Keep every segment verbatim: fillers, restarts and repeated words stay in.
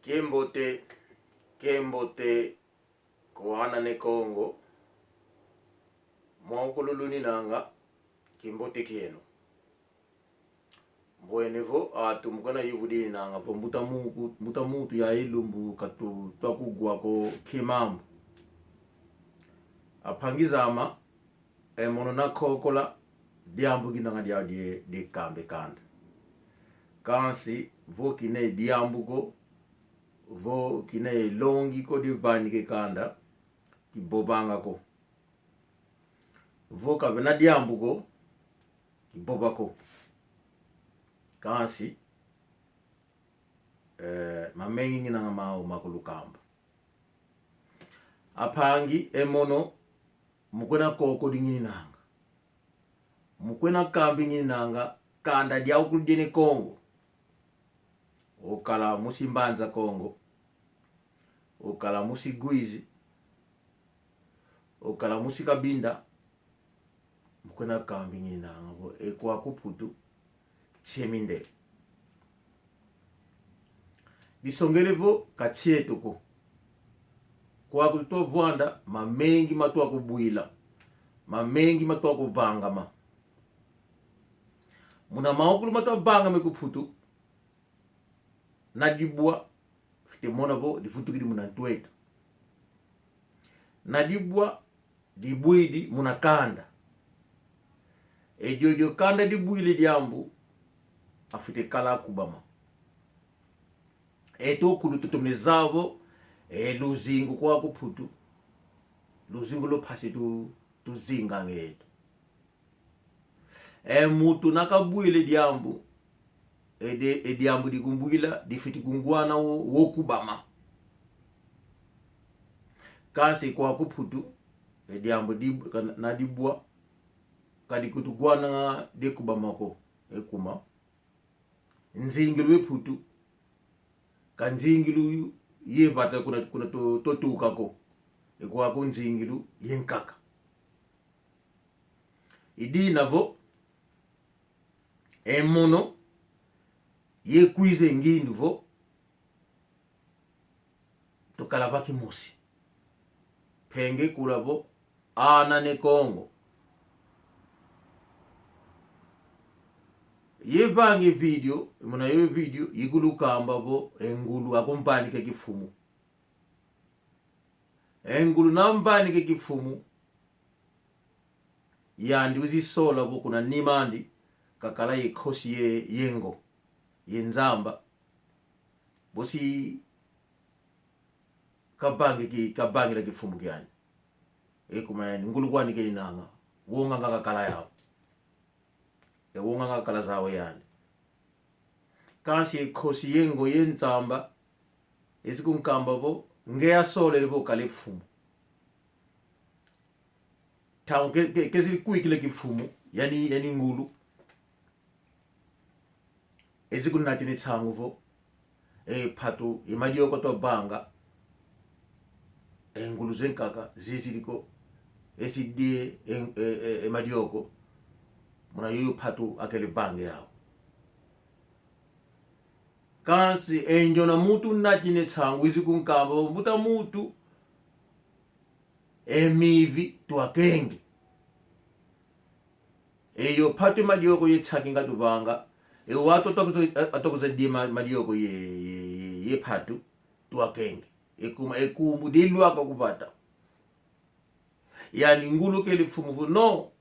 Kiambote, kiambote kwa ana ne Kongo. Mwaukulu luninanga, kiambote kieno. Mbwene vo, atu mu kwena yuvu dininanga vo mbuta muku-, mbuta muntu ya ilumbu katu twa kugwa ko kimambu. Ampangi zame, e mono nakokola, diambu kinanga dia die, die kambe kanda. Kansi, vo kine diambu ko, vo kine longi ko die vanike kanda, kivovanga ko. Vo kavena diambu ko, kivova ko. Kansi, eh, mamengi nginanga mau ma kulukamba. Ampangi, e mono, mu kwena koko di ngininanga. Mu kwena kambi ngininanga, kanda diaukulu die ne Kongo. Okala musi Mbanza Kongo. Okala musi Uíge. Okala musi Cabinda. Mu kwena kambi ngininanga vo, e kwaku Mputu, nsi e mindele. Disongele vo ka nsi eto ko. Kwaku tutwa vwanda, mamengi matwa kubwila. Mamengi matwa kuvangama. Muna maukulu matwa vangama ku Mputu, na dibwa, fwete mona vo divutukidi muna ntu eto. Na dibwa, dibwidi muna kanda. E diodio kanda dibwile diambu, afwete kala kubama. Eto kulu tutomene zaya vo, e luzingu kwaku Mputu, luzingu lwa mpasi tu, tuzinganga eto. E muntu na kabwile diambu, e de, e diambu dikumbwila, difwete kungwana wo, wo kubama. Kansi kwaku Mputu, e diambu di, ka, na dibwa, ka dikutugwana die kubama ko, e kuma. Nzingilu ye Mputu, ka nzingilu ye vata kuna, kuna twa, twa tuka ko. E kwaku nzingilu ye nkaka. I dina vo, e mono, ye kwiza e ngindu vo, tukala va kimosi. Mpe nge kula vo, ana ne Kongo. Ye vange video, muna ye video, yikulukamba vo, e ngulu akumvanike kimfumu. E ngulu namvanike kimfumu, yandi wizi sola vo kuna nima andi, kakala ye nkosi ye, ye ngo, ye nzamba. Bosi kavangi ki, kavangila kimfumu kiandi. E kuma yani, ngulu kwani keninanga, wonga nga kakala yau. E wonga nga kakala zau yani. Kansi e nkosi ye ngo ye nzamba, ezi kunkamba vo, nge asolele vo kala e mfumu. Ntangu ke, ke, kezili kwikila kimfumu, yani, yani ngulu. Ezi kunatine nsangu vo, e mpatu, e madioko twavanga, e ngulu ze nkaka, zizidi ko, ezi die, e, e, e, e madioko, muna yoyo mpatu akele vange yau. Kansi e ndiona muntu natine nsangu, wizi kunkamba vo, mbuta muntu, e mivi twakenge. E yo mpatu e madioko ye nsaki nga tuvanga. E wau atwa kuza, atwa kuza dia ma, madioko ye, ye, ye, ye mpatu, twakenge. E kuma, e kumbu dilwaka ku vata. Yani ngulu kele mfumu vo, no.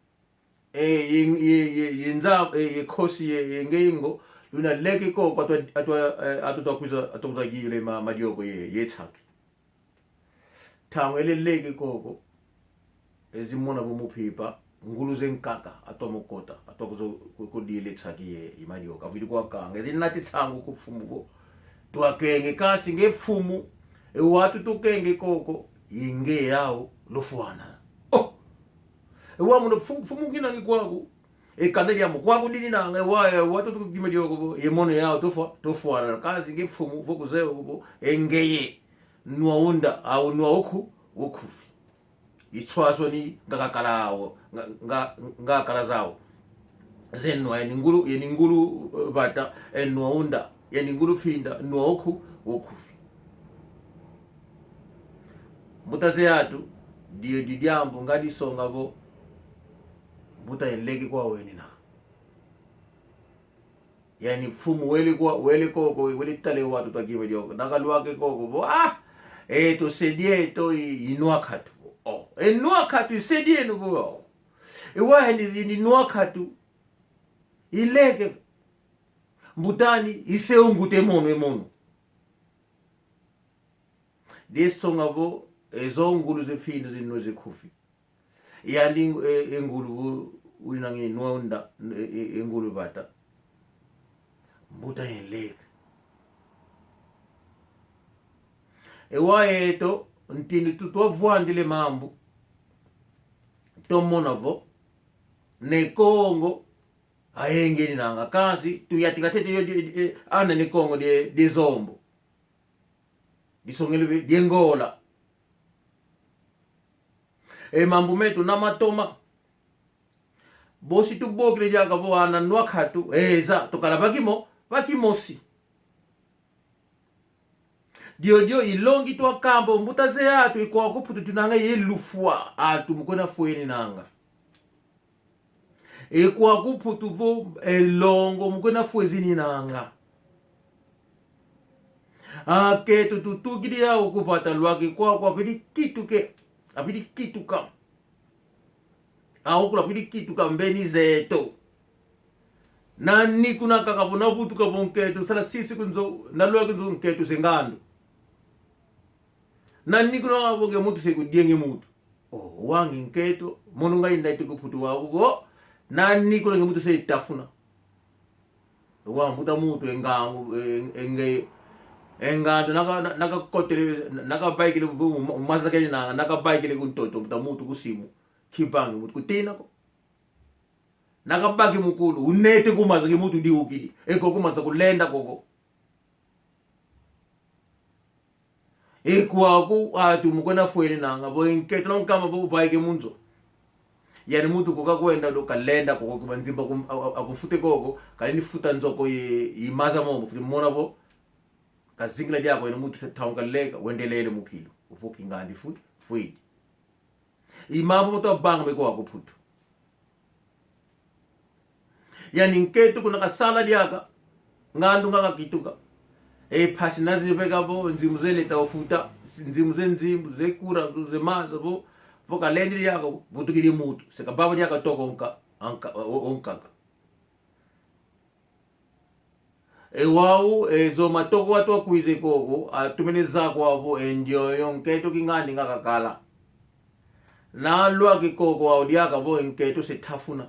E, ye, ye, ye, ye nza, e, ye nkosi ye, ye nge ye ngo, luna leke koko atwa, atwa, e, atwa twa kuza, atwa kuza gile ma, madioko ye, ye nsaki. Ntangu ele leke koko, ezi mona vo mu mpimpa, ngulu ze nkaka, atwa mu kota, atwa kuzo ku-, kudile nsaki ye, ye madioka. Avwidi kwakanga, ezi nati nsangu ku mfumu vo, twakenge kansi nge mfumu, e wau tukenge koko, ye nge yau, lufwana. Oh! E wau muna mfu-, mfumu ngina ngi kwaku, e kanda diamu kwaku dininanga, e wau, e wau tutukima dioko vo, ye mono yau tufwa, tufwana. Kansi nge mfumu, vo kuzeye vo, e ngeye. Nwa unda, au nwa oku, okufi. Itswasoni nga kakala awo, nga, nga, nga kakala zawo. Ze nwa, yani ngulu, yani ngulu, eh, vata, eh, nwa unda, yani ngulu finda, nwa oku, okufi. Mbuta ze atu, dio di diambu nga disonga vo, mbuta ye nleke kwa wenina. Yani mfumu wele kwa, wele koko, wele tale watu twa kima dio. Nakalwake koko vo, ah, eto se dieto i, i Nwakatu. Oh, e Nwakatu i se dieno vo. E waheni i Nwakatu. I nleke. Mbut'ani, i se ungute mono e mono. Disonga vo, e zo ngulu ze fino zinwa ze kufi. Yandi, e, e ngulu vo, ulinangi nwonda, e, e, e ngulu vata. Mbuta ye nleke. E wa eto, ntinu tu twavwandile mambu. Twamona vo, Ne Kongo, ayenge eninanga, kansi, tuyantika tete yo, di, di, e, ana Ne Kongo die, die Zombo. Disongele ve, die Ngola. E mambu meto na matoma. Bosi tubokele diaka vo ana Nwakatu, eza, tukala va kimo, va kimosi. Diodio i longi twakamba, mbuta ze atu, e kwaku Putu tunanga ye lufwa, atu mu kwena fwa eninanga. E kwaku Putu vo, e longo mu kwena fwa ezininanga. Akento tutukidi yau ku vata lwaki kwaku avidi kituke, avidi kituka. Awu kula avidi kituka mbeni zeto. Nani kuna kaka vo navutuka vo nkento, sala sisi ku nzo, nalwaki nzo nkento se ngandu. Nani kuna vo nge mutu se kudia nge mutu. Oh, wangi nkento, mono nga inda ite ku Putu wa ugo, nani kuna nge mutu se tafuna. Wa mbuta mutu e ngangu, e, e nge, e ngandu naka, na-, nakakotele, na-, nakavaikile bu-, ma-, maza kele na, nakavaikile ku ntoto, mbuta mutu ku simu, kivangi mutu kutina ko. Nakavaki mukulu, unete ku maza ke mutu diukidi, e ko ku maza kulenda koko. E kwaku atu mu kwena fwa eninanga, vo e nkento na nkama vo uvaike mu nzo. Yani mutu ko kakwenda do kalenda koko kiba nzimba ku-, a-, a-, akufute koko, kalendi futa nzo ko ye, ye maza momo, fute mona vo, kazingila diaka wena mutu tau kaleka, wendelele mu kilu. Ufuki ngandi fwi-, fwidi. I mambu mo twavanga me kwaku Putu. Yani nkento kuna kasala diaka, ngandu nga kakituka. E mpasi naziveka vo, nzimbu ze leta ufuta, nzimbu ze nzimbu, ze kura, ze maza vo, vo kalendi diaka, vutukidi mutu, se kavava diaka toko nka-, anka-, o-, o-, onkaka. E wau, e zo matoko atu akwiza koko, atumene zako avo, e ndioyo nkento kingandi nga kakala. Nalwaki koko wau diaka vo e nkento se tafuna.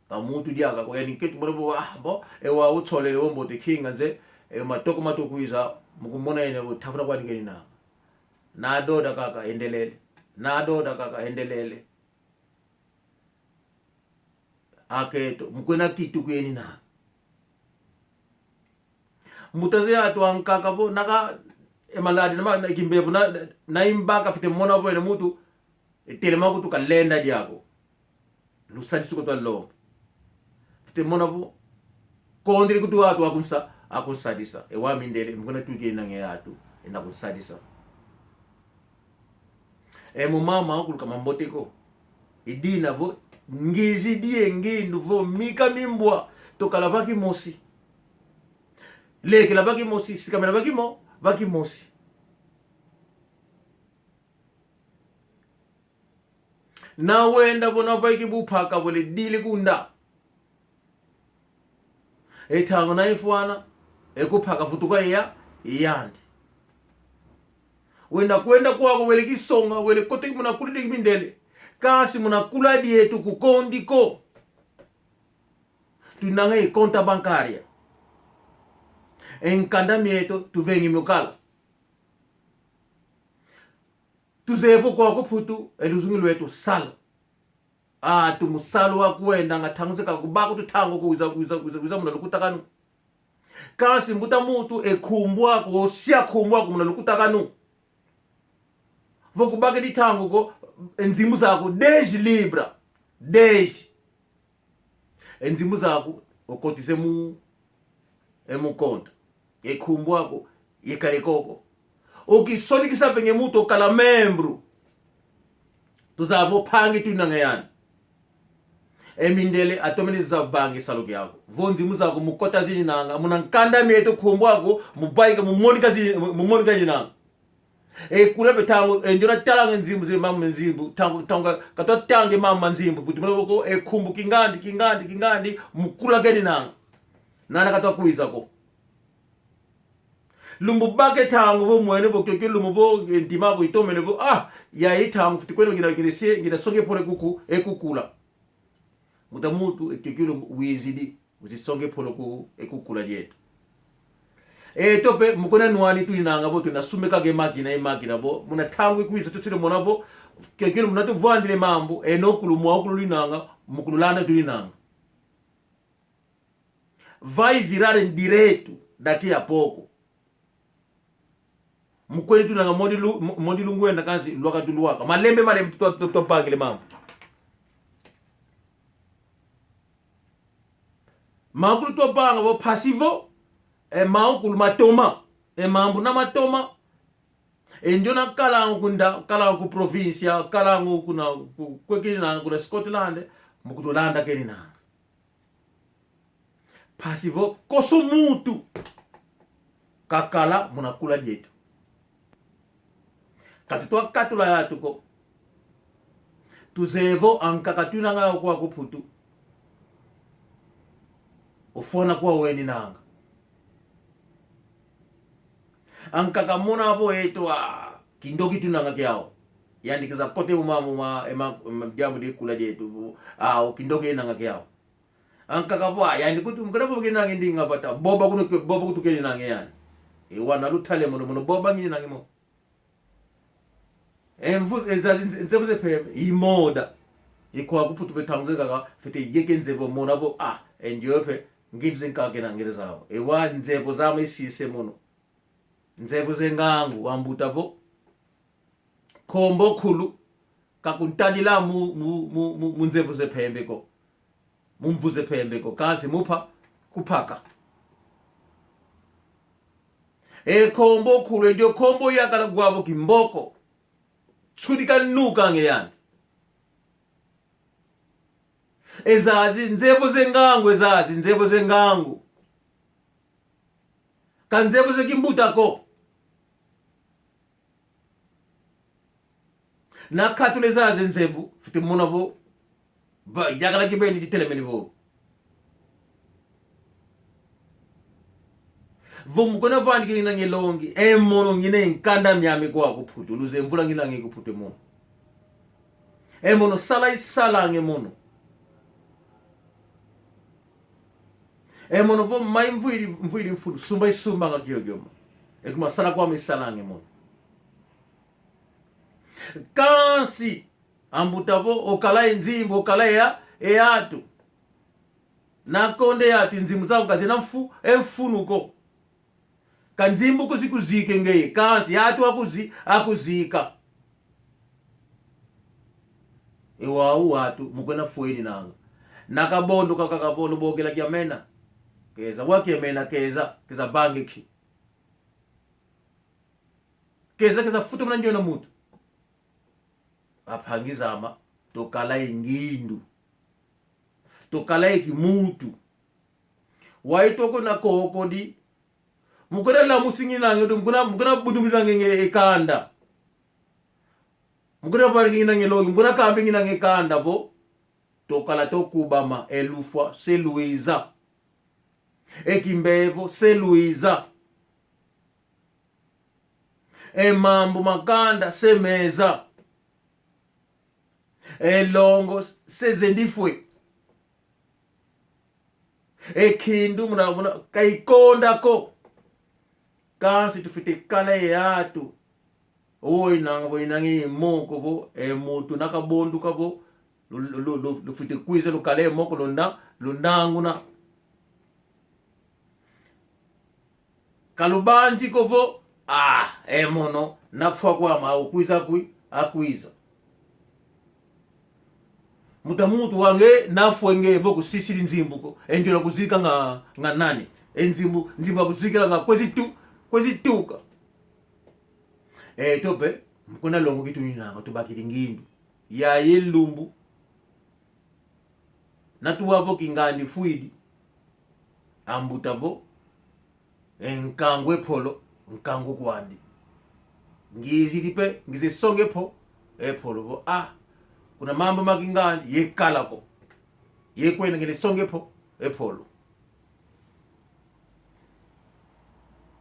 Ka mutu diaka ko, yani nkento mwana vo, ah, vo, e wau tsolele wombote kinga nze, e matoko matu akwiza, mu kumona yena vo tafuna kwandi kenina. Nadoda kaka endelele. Nadoda kaka endelele. Akento, mu kwena kituka enina. Mbuta ze atu ankaka vo, naka, e maladi, na ma-, na kimbevo, na, na, na imbaka fite mona vo ene mutu, e telema kutu kalenda diako. Lusadisu ko twalomba. Fite mona vo, kondele kutu atu akunsa-, akunsadisa. E wau mindele, mu kwena tuka enina nge atu, ena kunsadisa. E mo mama akuluka mambote ko. Idina vo, ngizi die ngindu vo, mika mimbwa, tukala va kimosi. Lekela va kimosi, sikamena va kimo-, va kimosi. Na wenda vo na vaiki bu mpaka vo ledile kunda. E ntangu na ifwana, e ku mpaka vutuka ya, yandi. Wenda kwenda kwako wele kisonga, wele kote muna kulidi mindele. Kansi muna kula dieto kukondi ko. Tunanga e conta bancária. E nkanda mieto, tuvengi mukala. Tuzeye vo kwaku Putu, e luzungi lweto sala. Atu mu salu wa kwendanga ntangu zeka kubaku tutangu ko wiza, wiza, wiza, wiza muna lukutakanu. Kansi mbuta muntu e nkumbu aku, osia nkumbu aku muna lukutakanu. Vo kubakidi ntangu ko, e nzimbu zaku dez libra. Dez. E nzimbu zaku, okotise mu, e mu conta. E nkumbu aku, yekale koko. Okisonekisa mpe nge muntu okala membro. Tuzaya vo mpangi tuinanga yani. E mindele atomene zaya vangi salu kiaku. Vo nzimbu zaku mu kota zininanga, muna nkanda mieto nkumbu aku, mu vaika mu monika zi-, mu monika zininanga. E kula mpe ntangu, e ndiona talanga nzimbu ze mama nzimbu, ntangu, ntangu, katwa tanga mama nzimbu, kuti mwana woko, e nkumbu kingandi, kingandi, kingandi, mu kula keninanga. Nana katwa kwiza ko. Lumbu bake ntangu vo mwene vo kiokio lumbu vo, e, ntima vo itomene vo, ah, yayi ntangu fwete kwenda ngina, ngina sie, ngina songe pole kuku, e kukula. Mbuta muntu, e kiokio lumbu wizidi, wizi songe pole ku, e kukula dieto. Eto mpe, mu kuna nwani tuinanga vo, tuna sumeka ke makina, e makina vo, muna ntangu ikwiza tusile mona vo, kiokio lumbu muna tuvwandile mambu, e no kulu mwa kulu luinanga, mu kululanda tuinanga. Vai virar em direto daqui a pouco. Mukwenu tunanga modi lu-, mo-, modi lungwenda kansi lwaka tulwaka. Malembe, malembe tu-, tu-, tu-, tupangile mambu. Makulu tupanga vo mpasi vo, e makulu matoma. E mambu na matoma. E ndiona kalangu kunda, kalangu ku província, kalangu kuna, ku, kwe keninanga kuna Scotland, mu kutulanda keninanga. Mpasi vo konso muntu kakala muna kula dieto. Katutwa katula yatu ko. Tuzeye vo ankaka tuinanga kwaku Mputu. Ofwana kwa weninanga. Ankaka mona vo eto, ah, kindoki tuinanga kiau. Yandi kiza kote muma, muma, ema, ema, diambu di kula dieto. Ah, o kindoki enanga kiau. Ankaka vo, ah, yandi kutu, mukana boba keninange ndinga vata. Boba kunu ke, boba kutu keninange yani. E wana lutale mono, mono boba ngininange mo. E mvu, e zazi nze-, nzevu ze mpembe, i moda. I kwaku Mputu ve ntangu ze kaka, fwete yeke nzevu mona vo, ah, e ndiope, ngindu ze nkaka kenangele zau. E wa nzevu zame sise mono. Nzevu ze ngangu, wambuta vo. Nkombo kulu, kakuntadila mu, mu, mu, mu, mu nzevu ze mpembe ko. Mu mvu ze mpembe ko, kansi mupa, kupaka. E nkombo kulu, e ndio nkombo yakala gwavo kimboko. Nsudi kanukange yandi. E zazi, nzevu ze ngangu, e zazi, nzevu ze ngangu. Ka nzevu ze kimbuta ko. Na katula e zazi nzevu, fwete mona vo, ba, yakala kibeni ditelemene vo. Vo mukona vani kinange longi, e mono ngina e nkanda miame kwaku Mputu, luzeye mvula nginange ku Mputu e mono. E mono sala isalange mono. E mono vo mai mvwidi, mvwidi mfunu, sumba isumbanga kiokio mo. E kuma sala kwame isalange mono. Kansi, ambuta vo, okala e nzimbu, okala e ya, e yatu. Na konde yatu, e nzimbu zau ka zena mfu-, e mfunu ko. Ka nzimbu ko zikuzike ngeye, kansi yatu akuzi-, akuzika. E wau watu, mukwena fweninanga. Na kabondo kaka kabondo bokela kia mena. Keza, wa kia mena, keza, keza bange ki. Keza, keza futu muna ndiona muntu. Ampangi zame, tukala e ngindu. Tukala e kimuntu. Wai toko na koko di. Mukuna lamusi nginange, mukuna, mukuna budu nginange e kanda. Mukuna bari nginange longi, mukuna kambi nginange e kanda vo. Tukala tukubama, e lufwa se lwiza. E kimbevo se lwiza. E mambu ma kanda se meza. E longo se zendifwe. E kindu muna, muna, ka ikonda ko. Kansi tufwete kala e yatu. Oinanga, oinanga e moko vo, e muntu na kabonduka vo, lu, lu, lu, lu, lufwete kwiza lukala e moko lunda, lundanguna. Ka lubanzi ko vo, ah, e mono, nafwa kwame, akwiza kwi-, akwiza. Mbuta muntu wange, nafwa nge vo kusisidi nzimbu ko, e ndiola kuzika nga, nga nani? E nzimbu, nzimbu akuzikila nga kwezi tu-, kwezi tuka. E, tope, mukuna longo kituninanga, tubakidi ngindu. Yayi lumbu, natuwa vo kingandi fwidi, ambuta vo: E nkangu e polo, nkangu kwandi. Ngizidi mpe, ngize songa e po, e polo vo: Ah, kuna mambu ma kingandi, yekala ko. Yekwenda ngene songa e po, e polo.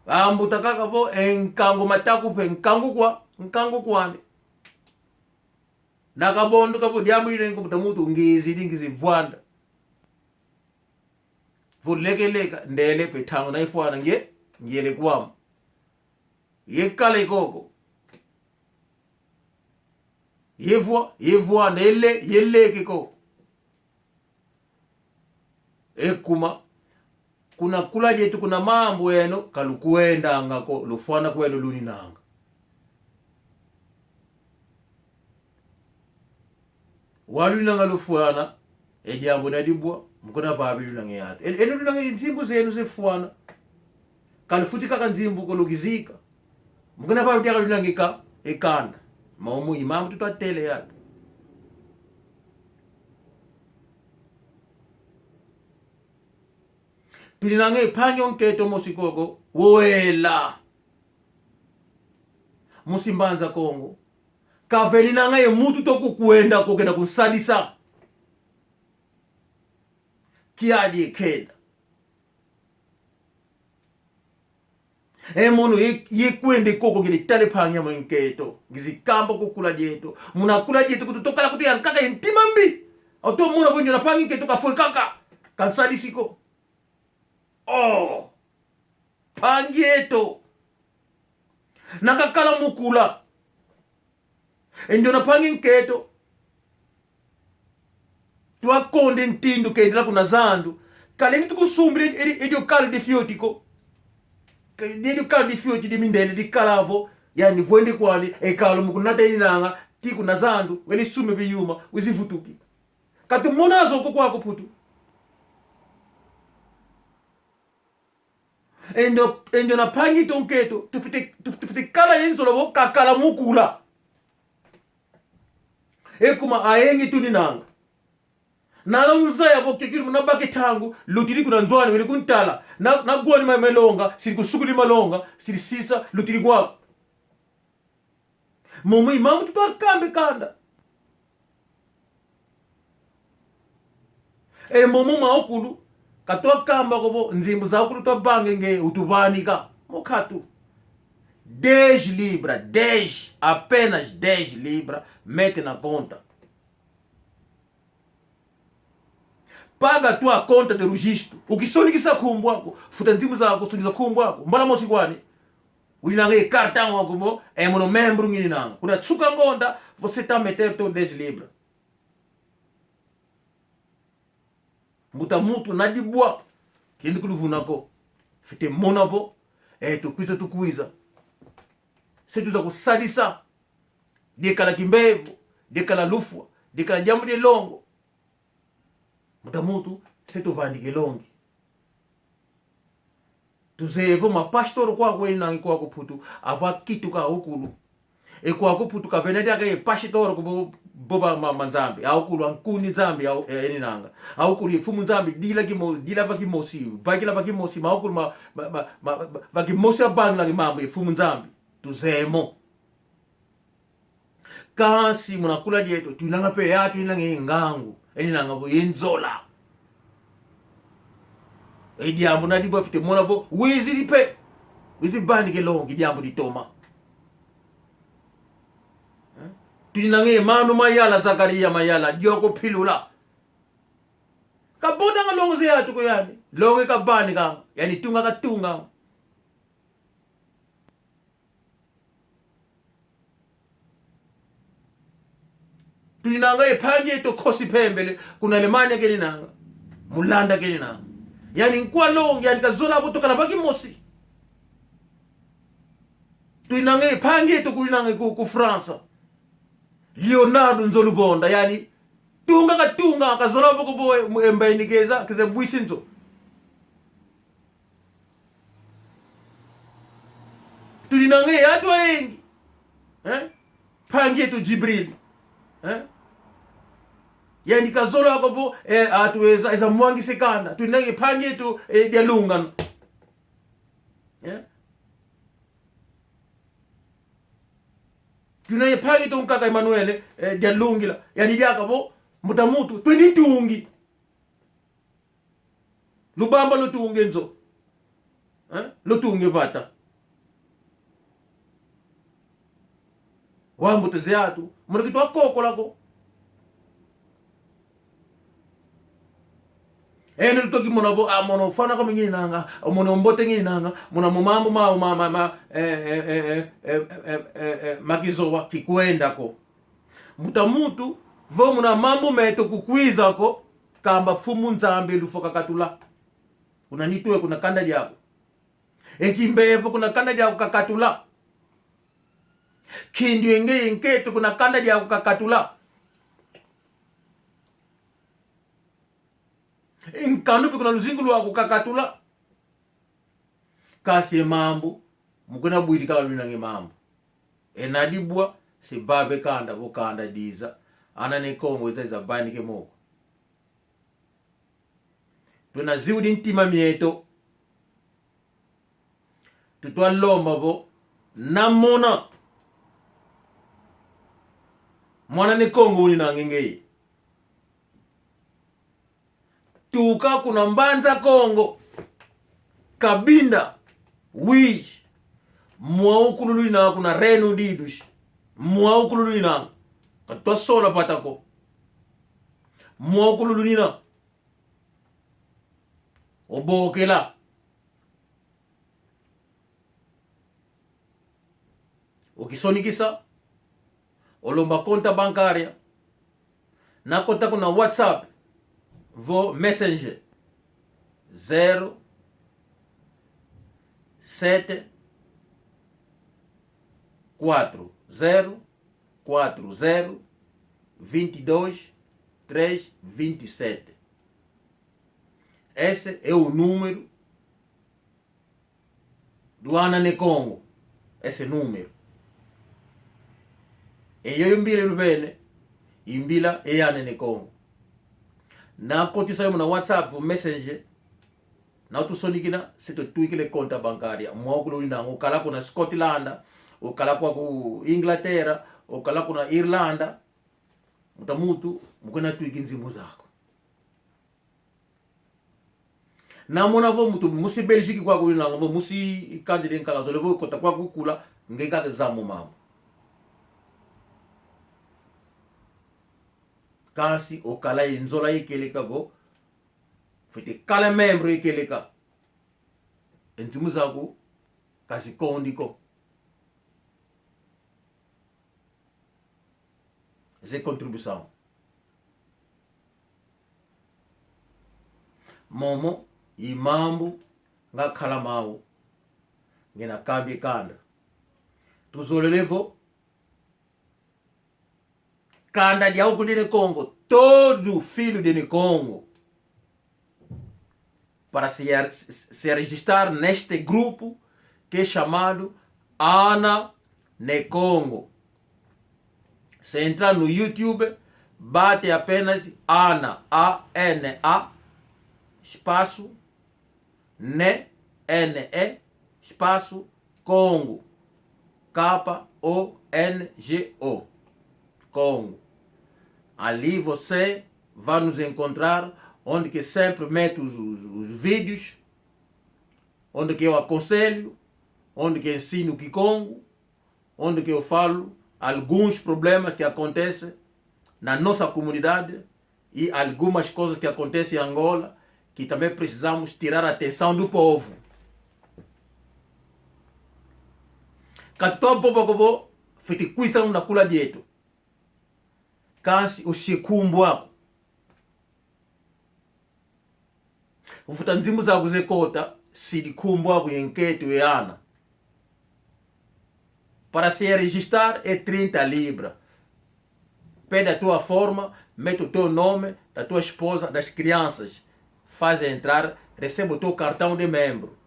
Ambuta kaka vo: E nkangu mataku mpe, nkangu kwa, nkangu kwandi. Nakabondoka vo: Diambu dina nko, mbuta muntu? Ngizidi, ngize vwanda. Vo: Leke leka, ndele mpe, ntangu na ifwana nge, ngele kwame. Yekala koko. Yevwa, yevwanda, yele, yeleke koko. Ekuma, kuna kula dieto kuna mambu eno, ka lukwendanga ko, lufwana kweno luninanga. Waluninanga lufwana, e diambu na dibwa, mu kuna vavi lunanga e atu. E, eno lunanga e nzimbu zeno zefwana. Ka lufuti kaka nzimbu ko, lukizika. Mu kuna vavi diaka lunanga e ka, e kanda. Momo i mambu tutwa tele e atu. Tuninanga e mpangi a nkento mosi koko, wela. Musi Mbanza Kongo. Kaveninanga ye muntu to kukwenda ko kena kunsadisa. Kiadi e kenda. E mono ye, yekwenda koko ngele tala e mpangi ame nkento. Ngizi kamba ku kula dieto. Muna kula dieto kutu tokala kutu yankaka ye ntima mbi. Oto mona vo ndiona mpangi nkento kafwe kaka. Kansadisi ko. Oh. Mpangi eto. Nakakala mu kula. E ndiona mpangi nkento. Twakonda e ntindu kendela kuna zandu. Kalendi tukusumbila e, e, e dio kala di fioti ko. Ke, e dio kala di fioti di mindele dikala vo. Yani vwende kwandi, e kala mu kunata eninanga, ti kuna zandu, wele sumba biyuma, wizi vutuki. Katumona zo ko kwaku Putu. E ndio, e ndiona mpangi eto nkento, tufwete, tuf-, tufwete kala ye nzola vo kakala mu kula. Ekuma ayingi tuninanga. Naluzaya vo kikilu muna baki ntangu, lutidi kuna nzo ani, wele kuntala. Na, na gwani ma-, malonga, sidi kusukudi malonga, sidi sisa, lutidi kwaku. Momo i mambu tutwa kamba e kanda. E momo maokulu, katwa kamba ko vo nzimbu zaokulu twavanga nge utuvanika. Mokatu. Dez libra, dez, apenas dez libra, mete na conta. Paga tua conta de registro. Ukisonekesa nkumbu aku, futa nzimbu zaku, sonekesa nkumbu aku. Mbala mosi kwani. Uninanga e cartão aku vo, e mono membro ngininanga. Kuna tsuka ngonda, você tá meter teu dez libra. Mbuta muntu na dibwa. Kindi kuluvuna ko. Fwete mona vo. E, tukwiza, tukwiza. Se tuzaya kusadisa. Diakala kimbevo, diakala lufwa, diakala diambu dia longo. Mbuta muntu, se tuvandika e longi. Tuzeye vo mapastor kwaku eninanga kwaku Putu, avo akituka aokulu. E kwaku Putu kavena diaka ye pastor ko vo, vo ba ma, ma Nzambi, aokulu ankuni Nzambi, ao, e, eninanga. Aokulu ye mfumu Nzambi, dila kimo, dila va kimosi, vaikila va kimosi, maokulu ma, ma, ma, ma, ma, va kimosi avangilanga e mambu ye mfumu Nzambi. Tuzeye mo. Kansi muna kula dieto, tuinanga mpe ya, tuinanga ye ngangu, eninanga vo ye nzola. E diambu na dibwa fwete mona vo, wizidi mpe, wizi vandika e longi, diambu ditoma. Eh? Tuinanga ye mano mayala, Zakaria mayala, dioko pilula. Kabonanga longo ze atu ko yani, longi kavandikanga, yani tunga katunganga. Tuinanga ye mpangi eto Nkosi Pembele, kuna Alemanha keninanga. Mu Holanda keninanga. Yani nkwa longi, yani kazola vo tukala va kimosi. Tuinanga ye mpangi eto kuinanga ku, ku França. Leonardo Nzoluvonda, yani tunga katunga, kazola vo ko vo, e, mbaini keza, keza bwisi nzo. Tuinanga ye atu ayingi. Eh? Mpangi eto Djibril. Eh? Yani kazolo ako vo, eh, atu eza, eza mwangisa e kanda. Tuinange mpangi eto, eh, dia lungano. Eh? Tuinange mpangi eto nkaka Emmanuel, eh, dia lungila. Yani diaka vo, mbuta muntu, twende ntungi. Lubamba lutunge nzo. Eh? Lutunge vata. Wambuta ze atu. Muna kitwa kokola ko. Ene lutoki muna vo, ah, muna ufwana kwa mingi nanga, muna mbote ngi nanga, muna mu mambu ma, ma, ma, ma, eh, eh, ma kizowa, kikwenda ko. Mbuta muntu, vo muna mambu meto kukwiza ko, kamba Mfumu Nzambi lufwa kakatula. Kuna nitu e kuna kanda diaku. E kimbevo kuna kanda diaku kakatula. Kindu e ngeye nkento kuna kanda diaku kakatula. Nkanu mpe kuna luzingu lwaku kakatula. Kansi e mambu, mu kuna bwidi kaka luinanga e mambu. Ena dibwa, se baba e kanda, vo kanda diza. Ana Ne Kongo eza, eza vanika e moko. Twena ziudi ntima mieto. Tutwa lomba vo, na mona. Mwana Ne Kongo uninanga ngeye. Tuka kuna Mbanza Kongo, Cabinda, Uíge, mwaukulu luinanga kuna Reino Unidos, mwaukulu luinanga, katwa sola vata ko, mwaukulu luinanga, obokela. Ukisonekisa, olomba conta bancária, na kota kuna WhatsApp, vo Messenger, zero sete quatro zero quatro zero vinte e dois três vinte e sete. Esse é o número do Ana Ne Kongo, esse número. E yoyo mbila luvene, i mbila e Ana Ne Kongo. Na kotisa yo muna WhatsApp, vo Messenger, na utusonekina, se tutwikila e conta bancária. Mwaukulu uninanga, ukala kuna Scotland, ukala kwaku Inglaterra, ukala kuna Irlanda, mbuta muntu, mu kuna twiki nzimbu zaku. Na mona vo muntu musi Belgique kwaku uninanga, vo musi kanda dia nkaka, zole vo kota kwaku kula, nge kaka zaya mo mambu. Kansi okala ye nzola ya kieleka vo, fwete kala membro ya kieleka. E nzimbu zaku ka zikondi ko. Ze contribuição. Momo i mambu ngakala mau, ngina kambia e kanda. Tuzolele vo kanda diaku Ne Kongo, todo filho de Ne Kongo, para se, se, se registrar neste grupo que é chamado Ana Ne Kongo. Se entrar no YouTube, bate apenas Ana, A N A, espaço, Ne, N E, espaço, Kongo, K O N G O, Kongo. Ali você vai nos encontrar, onde que sempre meto os, os, os vídeos, onde que eu aconselho, onde que ensino Kikongo, onde que eu falo alguns problemas que acontecem na nossa comunidade e algumas coisas que acontecem em Angola, que também precisamos tirar a atenção do povo. Ka tutwa vova ko vo fwete kwisa una kula dieto. Kansi osie nkumbu aku. Ufuta nzimbu zaku ze kota, sidi nkumbu aku ye nkento ye ana. Para se registrar é trinta libra. Pede a tua forma, mete o teu nome, da tua esposa, das crianças. Faz entrar, recebe o teu cartão de membro.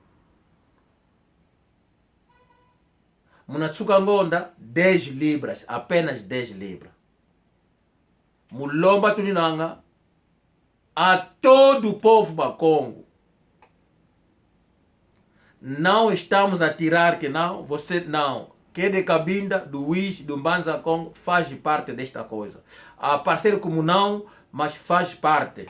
Muna Nsuka Ngonda, dez libras, apenas dez libras. Mu lomba tuninanga a todo o povo Bakongo. Não estamos a tirar que não, você não. Que de Cabinda, do Uíge, do Mbanza Kongo, faz parte desta coisa. A parecer como não, mas faz parte.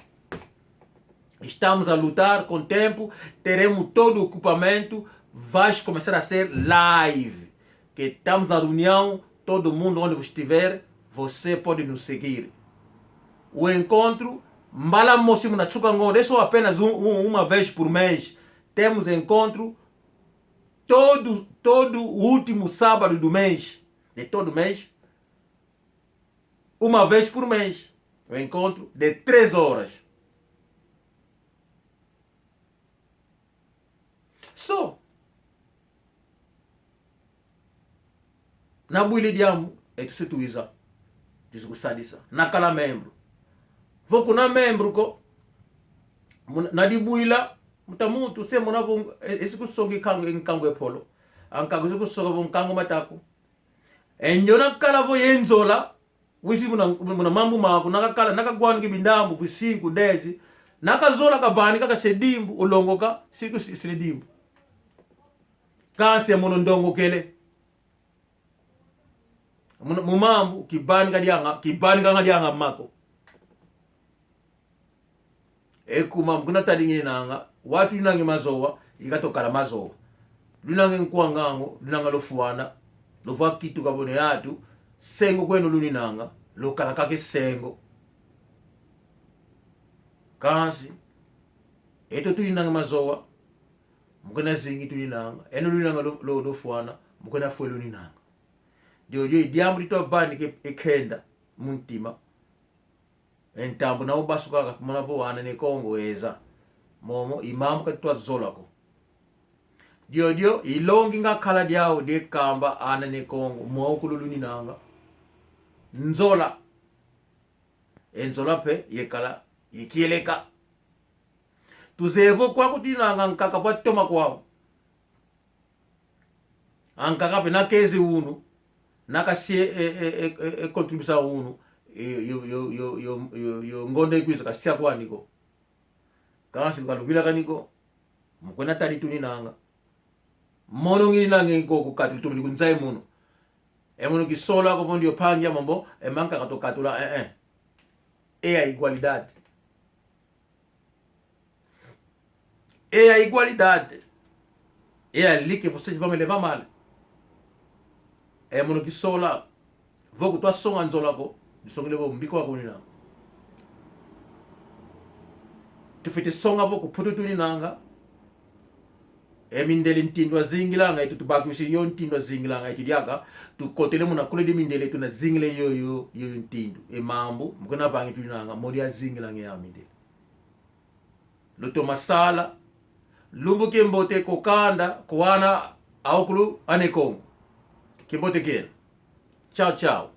Estamos a lutar, com o tempo teremos todo o equipamento, vai começar a ser live. Que estamos na reunião, todo mundo onde você estiver, você pode nos seguir. O encontro, mbala mosi muna tsuka ngonde, é só apenas um, um, uma vez por mês. Temos encontro todo, todo último sábado do mês, de todo mês, uma vez por mês, o encontro de três horas. So, na bwile diamu, etu se tuiza. Tuiza kusadisa. Na kala membro. Vo kuna membro ko, muna, na dibwila, muta muntu, se muna vo, e, esi kusoka nkangu, nkangu e polo. A nkangu esi kusoka vo nkangu mataku. E ndio na kala vo ye nzola, wizi muna, muna mambu maku, na kakala, na kagwani kibindambu, vi cinco, dez, na kazola kabani kaka se dimbu, ulongoka, siku si, si dimbu. Kansi mono ndongokele. Muna, mu mambu, kibani kadianga, kibani kanga dianga mako. E kuma mu kuna tadi ngininanga, watu inange mazowa, ika tokala mazowa. Lunange nkwa ngangu, lunanga lofwana, lofwa kitu kabone yatu, sengo kweno luninanga, lokala kake sengo. Kansi, eto tuninange mazowa, mu kuna zingi tuninanga, eno luninanga lo, lo, lofwana, mu kuna fwe luninanga. Diodio i diambu ditwa vani ke, e kenda, mu ntima. E ntambu na ubasuka kaka muna vo ana ne Kongo eza. Momo, i mambu ka twazola ko. Diodio, i longi ngakala diau die kamba ana ne Kongo, mwaukulu luninanga. Nzola. E nzola pe, yekala, yekieleka. Tuzeye vo kwaku tuninanga nkaka vo atoma kwau. Ankaka pe na keze unu, na kasie e, e, e, e, e contribuição unu, e, yo, yo, yo, yo, yo, yo ngonda ikwiza kasia kwani ko. Kansi kaluvila kani ko, mu kuna tadi tuninanga. Mono ngininange ko ku katula tumini kunzai mono. E mono kisola ko mondi yo pangia mambo, e mankaka to katula, eh, eh. E a igualdade. E a igualdade. E ali que vocês vão me levar mal. E mono kisola. Vo kutwa songa nzola ko, disongele vo mbiko wa kunina. Tufwete songa vo ku Mputu tuninanga. E mindele ntindu azingilanga, etu tubakwisi yo ntindu azingilanga, etu diaka, tukotele muna kule di mindele, tunazingile yo, yo, yo ntindu. E mambu, mu kuna vangi tuninanga, modi azingilanga ya mindele. Lutoma sala, lumbu kiambote kwa kanda, kwa ana, aukulu, a Ne Kongo. Kiambote kieno. Tchau, tchau.